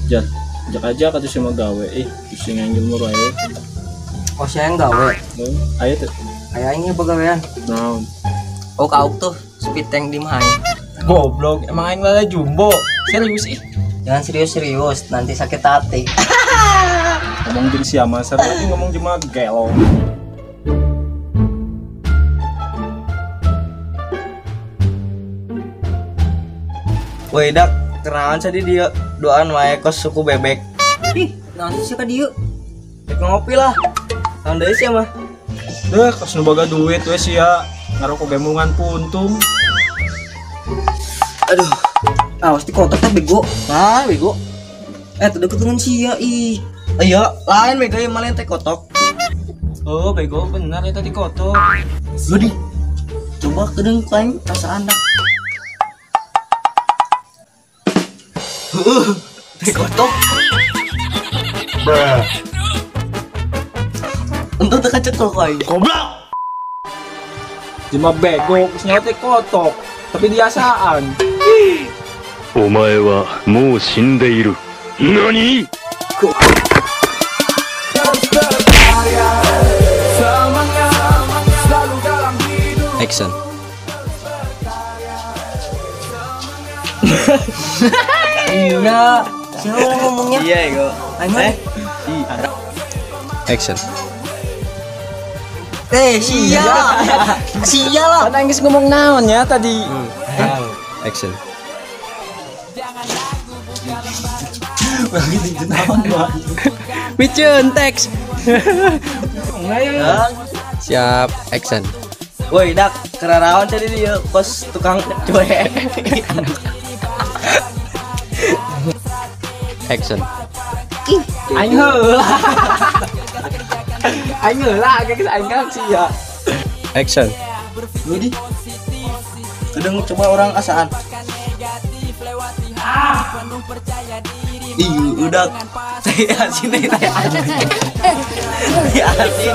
Jan, ajak aja kata si gawe ih, pusing yang ilmu ayo. Oh, siya yang gawe. Oh, ayo tuh. Ayo aing pagawean. Naon? Oh, kauk tuh speed tank di mah aing. Goblok, emang aing lala jumbo. Serius ih. Jangan serius-serius, nanti sakit hati. Ngomong jeung sia mah serius ngomong jeung mah gelo. Woi dak, kenalan tadi dia doan wae kos suku bebek. Ih, naon sih ka dieu? Rek ngopi lah. Naon deui sia mah? Deh, kos nu boga duit we sia, ngarokok gemungan puntung. Aduh. Awas di kotak teh bego. Nah, bego. Teu deket dengan sia ih. Iya, lain bego ieu mah lain teh kotok. Oh, bego bener eta di kotok. Lu di. Coba kedeung ku aing perasaan dak. Teh kotok. Bruh. Untung teu kacekel ku aing. Goblok. Jelema bego geus nyawa teh kotok, tapi diasaan. Omae wa mou shindeiru. Nani? Action. Iya, siapa ngomongnya? Iya, ego. Ayo. Action. Sia. Sia lah. Kan geus ngomong naon ya tadi. Action. Micun teks. Siap, action. Woi, dak, kerarawan tadi dia kos tukang cuek. Action. Aing heula. Aing heula geus aing kan sia. Action. Lu di. Kedeng coba orang asaan. Ih, udah. Teh asin, teh asin. Teh asin.